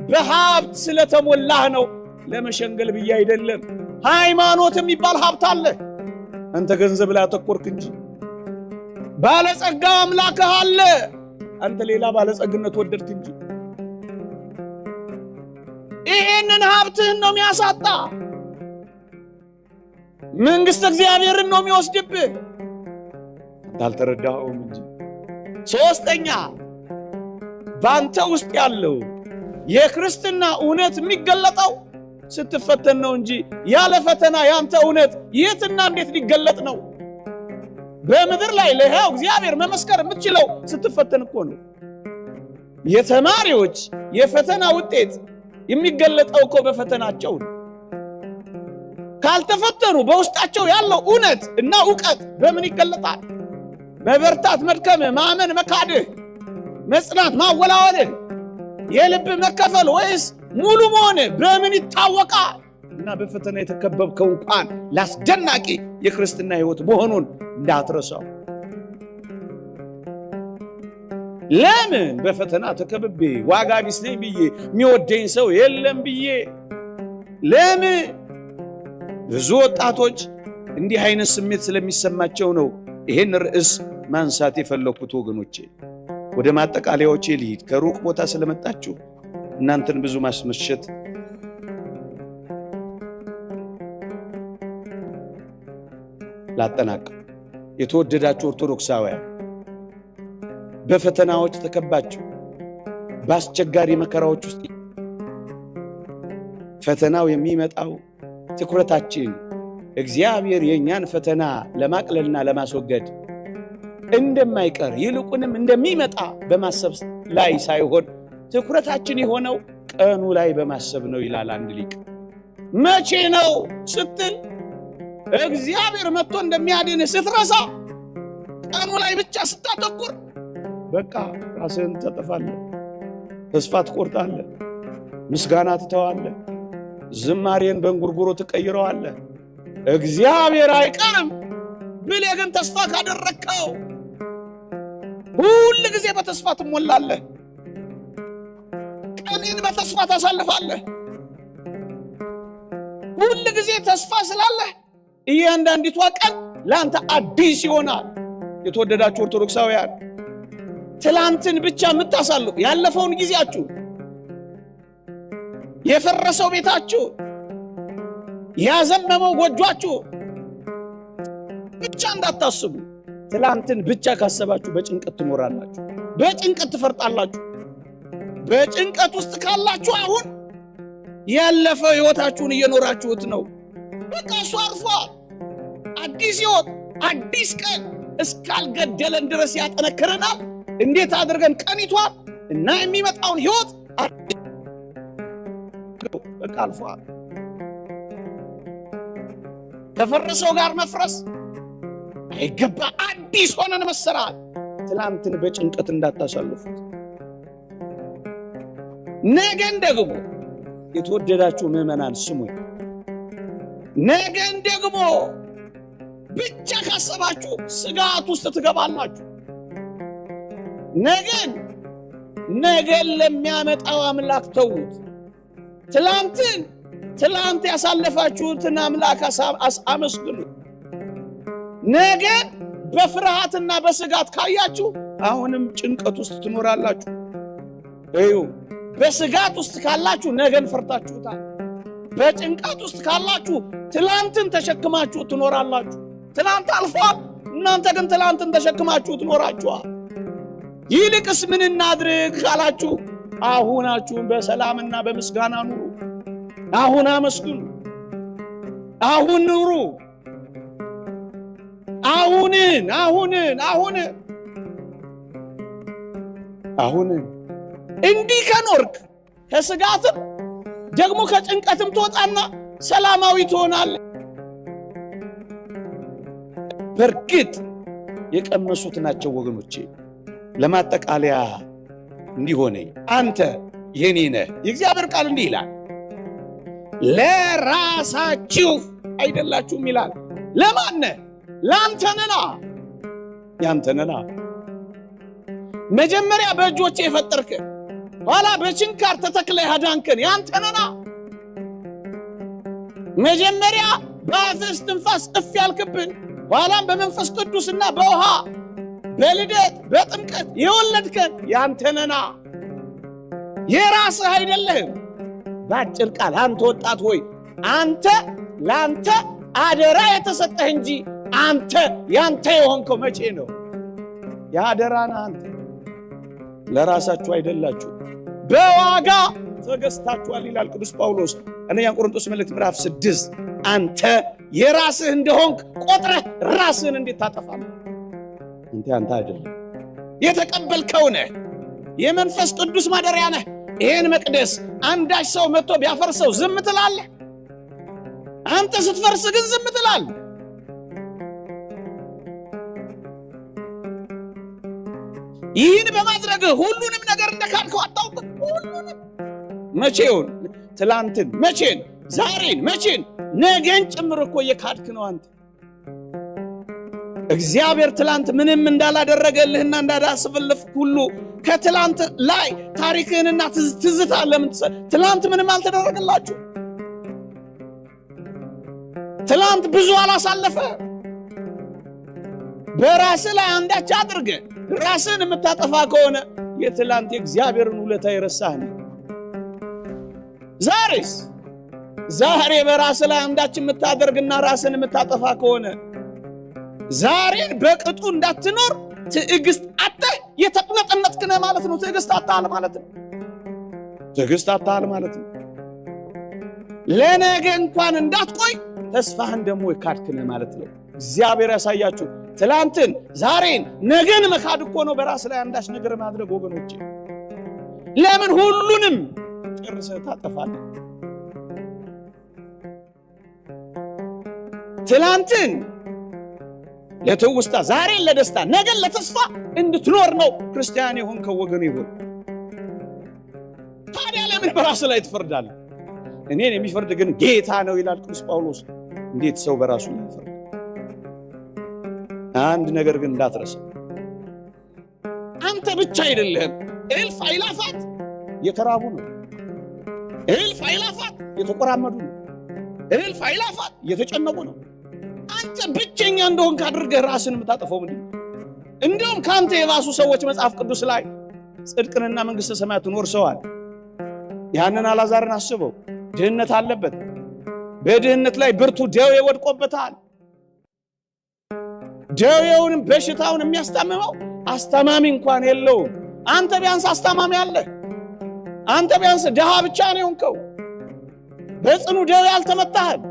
በሀብት ስለተሞላህ ነው። ለመሸንገል ብዬ አይደለም። ሃይማኖት የሚባል ሀብት አለ። አንተ ገንዘብ ላይ አተኮርክ እንጂ ባለጸጋ አምላክህ አለ። አንተ ሌላ ባለጸግነት ወደድክ እንጂ። ይሄንን ሀብትህን ነው የሚያሳጣ። መንግሥተ እግዚአብሔርን ነው የሚወስድብህ። አልተረዳኸውም እንጂ። ሶስተኛ፣ ባንተ ውስጥ ያለው የክርስትና እውነት የሚገለጠው ስትፈተን ነው እንጂ ያለ ፈተና ያንተ እውነት የትና እንዴት ሊገለጥ ነው? በምድር ላይ ለሕያው እግዚአብሔር መመስከር የምትችለው ስትፈተን እኮ ነው። የተማሪዎች የፈተና ውጤት የሚገለጠው እኮ በፈተናቸው ነው። ካልተፈተኑ በውስጣቸው ያለው እውነት እና እውቀት በምን ይገለጣል? መበርታት መድከምህ፣ ማመን መካድህ፣ መጽናት ማወላወልህ፣ የልብ መከፈል ወይስ ሙሉ መሆንህ በምን ይታወቃል? እና በፈተና የተከበብከው እንኳን ላስደናቂ የክርስትና ሕይወት መሆኑን እንዳትረሳው። ለምን በፈተና ተከብቤ ዋጋ ቢስ ነኝ ብዬ፣ የሚወደኝ ሰው የለም ብዬ፣ ለምን? ብዙ ወጣቶች እንዲህ አይነት ስሜት ስለሚሰማቸው ነው ይሄን ርዕስ ማንሳት የፈለኩት ወገኖቼ። ወደ ማጠቃለያዎቼ ልሂድ። ከሩቅ ቦታ ስለመጣችሁ እናንተን ብዙ ማስመሸት ላጠናቅ። የተወደዳችሁ ኦርቶዶክሳውያን፣ በፈተናዎች ተከባችሁ በአስቸጋሪ መከራዎች ውስጥ፣ ፈተናው የሚመጣው ትኩረታችን እግዚአብሔር የእኛን ፈተና ለማቅለልና ለማስወገድ እንደማይቀር፣ ይልቁንም እንደሚመጣ በማሰብ ላይ ሳይሆን ትኩረታችን የሆነው ቀኑ ላይ በማሰብ ነው ይላል አንድ ሊቅ። መቼ ነው ስትል እግዚአብሔር መጥቶ እንደሚያድን ስትረሳ፣ ቀኑ ላይ ብቻ ስታተኩር በቃ ራስህን ታጠፋለህ፣ ተስፋ ትቆርጣለህ፣ ምስጋና ትተዋለህ፣ ዝማሬን በእንጉርጉሮ ትቀይረዋለህ። እግዚአብሔር አይቀርም ብለህ ግን ተስፋ ካደረግከው ሁል ጊዜ በተስፋ ትሞላለህ። ቀንን በተስፋ ታሳልፋለህ። ሁል ጊዜ ተስፋ ስላለህ እያንዳንዲቷ ቀን ለአንተ አዲስ ይሆናል። የተወደዳችሁ ኦርቶዶክሳውያን፣ ትላንትን ብቻ የምታሳልፉ፣ ያለፈውን ጊዜያችሁ፣ የፈረሰው ቤታችሁ፣ ያዘመመው ጎጇችሁ ብቻ እንዳታስቡ። ትላንትን ብቻ ካሰባችሁ በጭንቀት ትኖራላችሁ፣ በጭንቀት ትፈርጣላችሁ። በጭንቀት ውስጥ ካላችሁ አሁን ያለፈው ሕይወታችሁን እየኖራችሁት ነው። በቃ እሱ አርፏል። አዲስ ሕይወት፣ አዲስ ቀን እስካልገደለን ድረስ ያጠነክረናል። እንዴት አድርገን ቀኒቷን እና የሚመጣውን ሕይወት በቃ አልፏል። ከፈረሰው ጋር መፍረስ አይገባ። አዲስ ሆነን መሰራት። ትላንትን በጭንቀት እንዳታሳልፉት። ነገን ደግሞ፣ የተወደዳችሁ ምዕመናን ስሙኝ፣ ነገን ደግሞ ብቻ ካሰባችሁ ስጋት ውስጥ ትገባላችሁ። ነገን ነገን ለሚያመጣው አምላክ ተዉት። ትላንትን፣ ትላንት ያሳለፋችሁትን አምላክ አመስግኑት። ነገን በፍርሃትና በስጋት ካያችሁ አሁንም ጭንቀት ውስጥ ትኖራላችሁ። እዩ፣ በስጋት ውስጥ ካላችሁ ነገን ፈርታችሁታል። በጭንቀት ውስጥ ካላችሁ ትላንትን ተሸክማችሁ ትኖራላችሁ። ትላንት አልፏል። እናንተ ግን ትላንትን ተሸክማችሁ ትኖራችኋል። ይልቅስ ምን እናድርግ ካላችሁ አሁናችሁን በሰላምና በምስጋና ኑሩ። አሁን አመስግኑ። አሁን ኑሩ። አሁንን አሁንን አሁን አሁንን እንዲህ ከኖርክ ከስጋትም ደግሞ ከጭንቀትም ትወጣና ሰላማዊ ትሆናለህ። በእርግጥ የቀመሱት ናቸው ወገኖቼ። ለማጠቃለያ እንዲሆነኝ አንተ የኔ ነህ። የእግዚአብሔር ቃል እንዲህ ይላል፣ ለራሳችሁ አይደላችሁም ይላል። ለማን ነህ? ለአንተ ነና፣ ያንተ ነና። መጀመሪያ በእጆቼ የፈጠርከን፣ ኋላ በችንካር ተተክለህ ያዳንከን ያንተ ነና። መጀመሪያ በአፍህ እስትንፋስ እፍ ያልክብን፣ ኋላም በመንፈስ ቅዱስና በውሃ በልደት በጥምቀት የወለድከን ያንተ ነና። የራስህ አይደለህም። በአጭር ቃል አንተ ወጣት ሆይ አንተ ለአንተ አደራ የተሰጠህ እንጂ አንተ ያንተ የሆንከው መቼ ነው? የአደራ ነህ አንተ። ለራሳችሁ አይደላችሁ፣ በዋጋ ተገዝታችኋል ይላል ቅዱስ ጳውሎስ አንደኛ ቆሮንቶስ መልእክት ምዕራፍ 6። አንተ የራስህ እንደሆንክ ቆጥረህ ራስህን እንዴት ታጠፋለህ? አንተ አንተ አይደለም የተቀበልከው ነህ። የመንፈስ ቅዱስ ማደሪያ ነህ። ይሄን መቅደስ አንዳች ሰው መጥቶ ቢያፈርሰው ዝም ትላለህ? አንተ ስትፈርስ ግን ዝም ትላለህ። ይህን በማድረግ ሁሉንም ነገር እንደካድከው አታውቅም። ሁሉንም መቼውን፣ ትላንትን፣ መቼን፣ ዛሬን፣ መቼን፣ ነገን ጭምር እኮ እየካድክ ነው አንተ። እግዚአብሔር ትላንት ምንም እንዳላደረገልህና እንዳዳስፍልፍ ሁሉ ከትላንት ላይ ታሪክህንና ትዝታ ለምን ትላንት ምንም አልተደረገላችሁ? ትላንት ብዙ አላሳለፈ። በራስህ ላይ አንዳች አድርገህ ራስህን የምታጠፋ ከሆነ የትላንት የእግዚአብሔርን ውለታ የረሳህ ነው። ዛሬስ ዛሬ በራስህ ላይ አንዳች የምታደርግና ራስህን የምታጠፋ ከሆነ ዛሬን በቅጡ እንዳትኖር ትዕግስት አጥተህ የተቁነጠነጥክ ነህ ማለት ነው። ትዕግስት አጥተሃል ማለት ነው። ትዕግስት አጥተሃል ማለት ነው። ለነገ እንኳን እንዳትቆይ ተስፋህን ደግሞ የካድክ ነህ ማለት ነው። እግዚአብሔር ያሳያችሁ። ትላንትን፣ ዛሬን፣ ነገን መካድ እኮ ነው በራስ ላይ አንዳች ነገር ማድረግ ወገኖቼ። ለምን ሁሉንም ጨርሰህ ታጠፋለህ? ትላንትን ለትውስታ፣ ዛሬን ለደስታ፣ ነገን ለተስፋ እንድትኖር ነው ክርስቲያን የሆንከው ወገን ይሁን። ታዲያ ለምን በራስ ላይ ትፈርዳለህ? እኔን የሚፈርድ ግን ጌታ ነው ይላል ቅዱስ ጳውሎስ። እንዴት ሰው በራሱ ላይ ይፈርዳል? አንድ ነገር ግን እንዳትረሳ፣ አንተ ብቻ አይደለህም። እልፍ አእላፋት የተራቡ ነው። እልፍ አእላፋት የተቆራመዱ ነው። እልፍ አእላፋት የተጨነቁ ነው። አንተ ብቸኛ እንደሆንክ አድርገህ ራስን የምታጠፈው ምንድን ነው? እንዲሁም ከአንተ የባሱ ሰዎች መጽሐፍ ቅዱስ ላይ ጽድቅንና መንግሥተ ሰማያትን ወርሰዋል። ያንን አልዓዛርን አስበው። ድህነት አለበት። በድህነት ላይ ብርቱ ደዌ ወድቆበታል። ደዌውንም በሽታውን የሚያስታምመው አስታማሚ እንኳን የለውም። አንተ ቢያንስ አስታማሚ አለህ። አንተ ቢያንስ ድሃ ብቻ ነው የሆንከው። በጽኑ ደዌ አልተመታህም።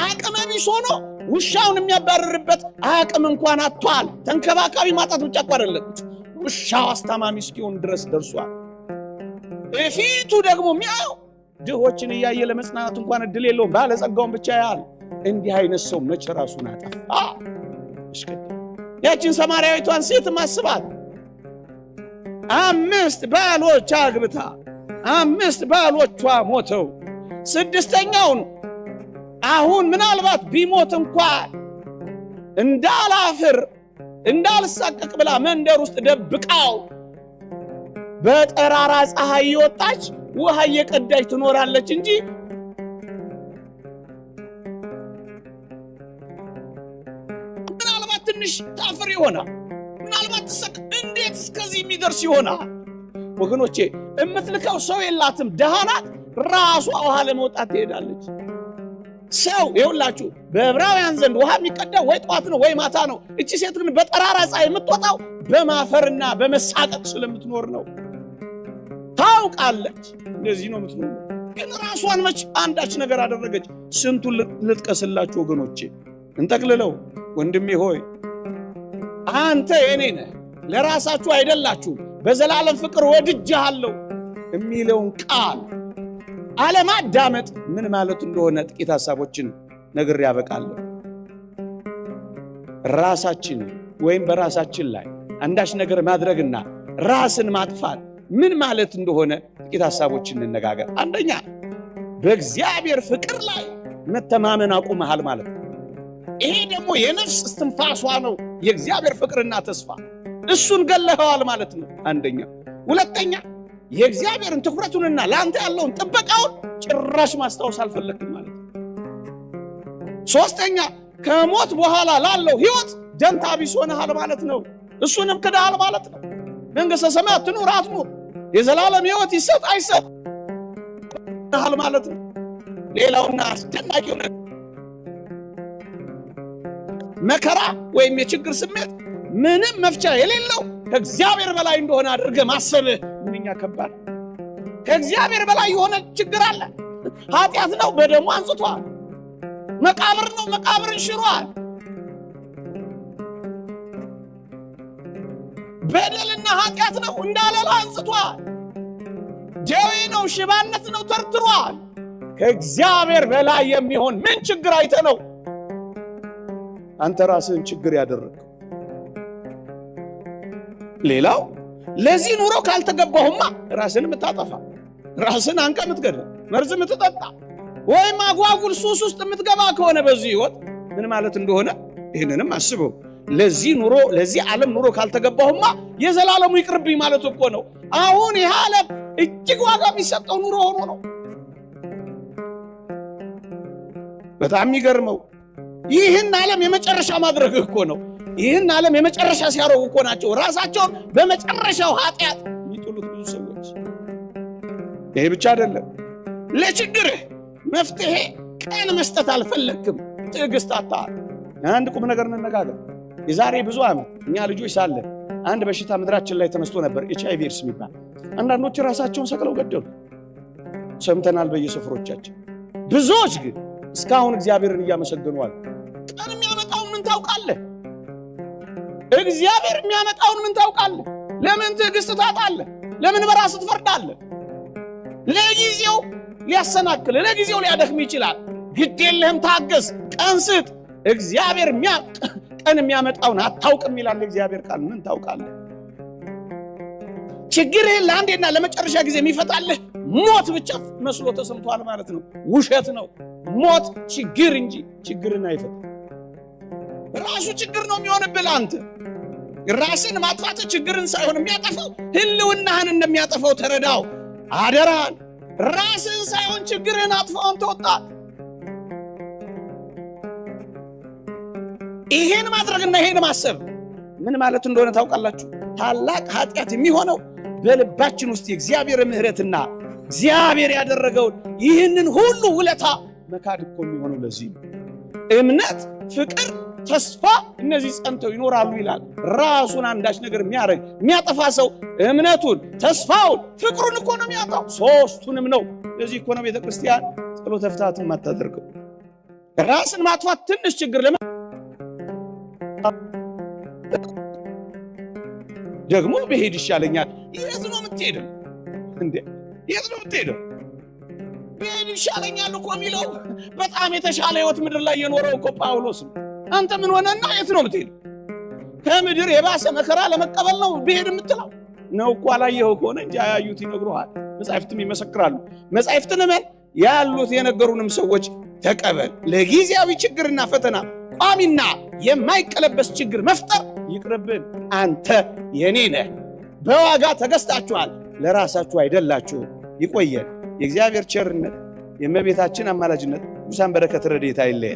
አቅመ ቢስ ሆኖ ውሻውን የሚያባርርበት አቅም እንኳን አጥቷል። ተንከባካቢ ማጣት ብቻ እኮ አይደለም፣ ውሻው አስታማሚ እስኪሆን ድረስ ደርሷል። እፊቱ ደግሞ የሚያየው ድሆችን እያየ ለመጽናናት እንኳን እድል የለውም። ባለጸጋውን ብቻ ያህል። እንዲህ አይነት ሰው መቼ ራሱን አጠፋ? ያችን ሰማርያዊቷን ሴት ማስባት 5 ባሎች አግብታ 5 ባሎቿ ሞተው 6ኛውን አሁን ምናልባት ቢሞት እንኳን እንዳላፍር እንዳልሳቀቅ ብላ መንደር ውስጥ ደብቃው በጠራራ ፀሐይ እየወጣች ውሃ እየቀዳች ትኖራለች እንጂ ምናልባት ትንሽ ታፍር ይሆናል፣ ምናልባት ትሰቅ። እንዴት እስከዚህ የሚደርስ ይሆናል? ወገኖቼ የምትልከው ሰው የላትም፣ ደሃ ናት። ራሷ ውሃ ለመውጣት ትሄዳለች። ሰው ይኸውላችሁ በዕብራውያን ዘንድ ውሃ የሚቀዳው ወይ ጠዋት ነው ወይ ማታ ነው። እቺ ሴት ግን በጠራራ ፀሐይ የምትወጣው በማፈርና በመሳቀቅ ስለምትኖር ነው። ታውቃለች፣ እንደዚህ ነው የምትኖረው። ግን ራሷን መች አንዳች ነገር አደረገች? ስንቱን ልጥቀስላችሁ ወገኖቼ፣ እንጠቅልለው። ወንድሜ ሆይ አንተ የኔ ነህ፣ ለራሳችሁ አይደላችሁም፣ በዘላለም ፍቅር ወድጄሃለሁ የሚለውን ቃል አለማዳመጥ ምን ማለት እንደሆነ ጥቂት ሐሳቦችን ነግሬ ያበቃለሁ። ራሳችን ወይም በራሳችን ላይ አንዳች ነገር ማድረግና ራስን ማጥፋት ምን ማለት እንደሆነ ጥቂት ሐሳቦችን እንነጋገር። አንደኛ በእግዚአብሔር ፍቅር ላይ መተማመን አቁመሃል ማለት ነው። ይሄ ደግሞ የነፍስ እስትንፋሷ ነው፣ የእግዚአብሔር ፍቅርና ተስፋ። እሱን ገለኸዋል ማለት ነው። አንደኛ። ሁለተኛ የእግዚአብሔርን ትኩረቱንና ለአንተ ያለውን ጥበቃውን ጭራሽ ማስታወስ አልፈለግም ማለት ነው። ሶስተኛ ከሞት በኋላ ላለው ሕይወት ደንታ ቢስ ሆነሃል ማለት ነው። እሱንም ክደሃል ማለት ነው። መንግሥተ ሰማያት ትኑር አትኑር፣ የዘላለም ሕይወት ይሰጥ አይሰጥ ማለት ነው። ሌላውና አስደናቂው መከራ ወይም የችግር ስሜት ምንም መፍቻ የሌለው ከእግዚአብሔር በላይ እንደሆነ አድርገህ ማሰብህ ምንኛ ከባድ። ከእግዚአብሔር በላይ የሆነ ችግር አለ። ኃጢአት ነው፣ በደሙ አንጽቷል። መቃብር ነው፣ መቃብርን ሽሯል። በደልና ኃጢአት ነው፣ እንዳለላ አንጽቷል። ደዌ ነው፣ ሽባነት ነው፣ ተርትሯል። ከእግዚአብሔር በላይ የሚሆን ምን ችግር አይተ ነው አንተ ራስህን ችግር ያደረግከው? ሌላው ለዚህ ኑሮ ካልተገባሁማ ራስን የምታጠፋ፣ ራስን አንቀ የምትገድል፣ መርዝ የምትጠጣ ወይም አጓጉል ሱስ ውስጥ የምትገባ ከሆነ በዚህ ህይወት ምን ማለት እንደሆነ ይህንንም አስበው። ለዚህ ኑሮ ለዚህ ዓለም ኑሮ ካልተገባሁማ የዘላለሙ ይቅርብኝ ማለት እኮ ነው። አሁን ይህ ዓለም እጅግ ዋጋ የሚሰጠው ኑሮ ሆኖ ነው። በጣም የሚገርመው ይህን ዓለም የመጨረሻ ማድረግ እኮ ነው። ይህን ዓለም የመጨረሻ ሲያደርጉ እኮ ናቸው ራሳቸውን በመጨረሻው ኃጢአት የሚጥሉት ብዙ ሰዎች። ይሄ ብቻ አይደለም። ለችግርህ መፍትሄ ቀን መስጠት አልፈለግክም፣ ትዕግስት አጥተሃል። አንድ ቁም ነገር እንነጋገር። የዛሬ ብዙ ዓመት እኛ ልጆች ሳለን አንድ በሽታ ምድራችን ላይ ተነስቶ ነበር፣ HIV ኤድስ የሚባል። አንዳንዶች ራሳቸውን ሰቅለው ገደሉ፣ ሰምተናል በየሰፈሮቻችን። ብዙዎች ግን እስካሁን እግዚአብሔርን እያመሰገኑ አሉ። ቀን የሚያመጣውን ምን ታውቃለህ? እግዚአብሔር የሚያመጣውን ምን ታውቃለህ? ለምን ትዕግስት ታጣለህ? ለምን በራስህ ትፈርዳለህ? ለጊዜው ሊያሰናክል፣ ለጊዜው ሊያደክም ይችላል። ግድ የለህም፣ ታገስ፣ ቀን ስጥ። እግዚአብሔር ቀን የሚያመጣውን አታውቅም ይላል እግዚአብሔር ቃል። ምን ታውቃለህ? ችግርህን ለአንዴና ለመጨረሻ ጊዜ የሚፈታልህ ሞት ብቻ መስሎ ተሰምቷል ማለት ነው። ውሸት ነው። ሞት ችግር እንጂ ችግርን አይፈታም። ራሱ ችግር ነው የሚሆንብህ ለአንተ። ራስን ማጥፋት ችግርን ሳይሆን የሚያጠፋው ህልውናህን እንደሚያጠፋው ተረዳው። አደራህን ራስን ሳይሆን ችግርህን አጥፋው አንተ ወጣት። ይሄን ማድረግና ይሄን ማሰብ ምን ማለት እንደሆነ ታውቃላችሁ? ታላቅ ኃጢአት የሚሆነው በልባችን ውስጥ የእግዚአብሔር ምሕረትና እግዚአብሔር ያደረገውን ይህንን ሁሉ ውለታ መካድ እኮ የሚሆነው ለዚህ ነው። እምነት፣ ፍቅር፣ ተስፋ እነዚህ ጸንተው ይኖራሉ ይላል። ራሱን አንዳች ነገር የሚያደርግ የሚያጠፋ ሰው እምነቱን፣ ተስፋውን፣ ፍቅሩን እኮ ነው የሚያጣው። ሶስቱንም ነው። ለዚህ እኮ ነው ቤተክርስቲያን ጸሎተ ፍትሐትን የማታደርገው። ራስን ማጥፋት ትንሽ ችግር ደግሞ ብሄድ ይሻለኛል። የት ነው የምትሄደው እንዴ? የት ነው የምትሄደው? ብሄድ ይሻለኛል እኮ የሚለው በጣም የተሻለ ህይወት ምድር ላይ የኖረው እኮ ጳውሎስ ነው። አንተ ምን ሆነና የት ነው የምትሄደው? ከምድር የባሰ መከራ ለመቀበል ነው ብሄድ የምትለው ነው እኮ። አላየኸው ከሆነ እንጂ ያዩት ይነግሩሃል፣ መጻሕፍትም ይመሰክራሉ። መጻሕፍትን እመን፣ ያሉት የነገሩንም ሰዎች ተቀበል። ለጊዜያዊ ችግርና ፈተና ቋሚና የማይቀለበስ ችግር መፍጠር ይቅርብን። አንተ የኔ ነህ፣ በዋጋ ተገዝታችኋል፣ ለራሳችሁ አይደላችሁም። ይቆየን። የእግዚአብሔር ቸርነት የእመቤታችን አማላጅነት ቅዱሳን በረከት ረድኤት አይለየን።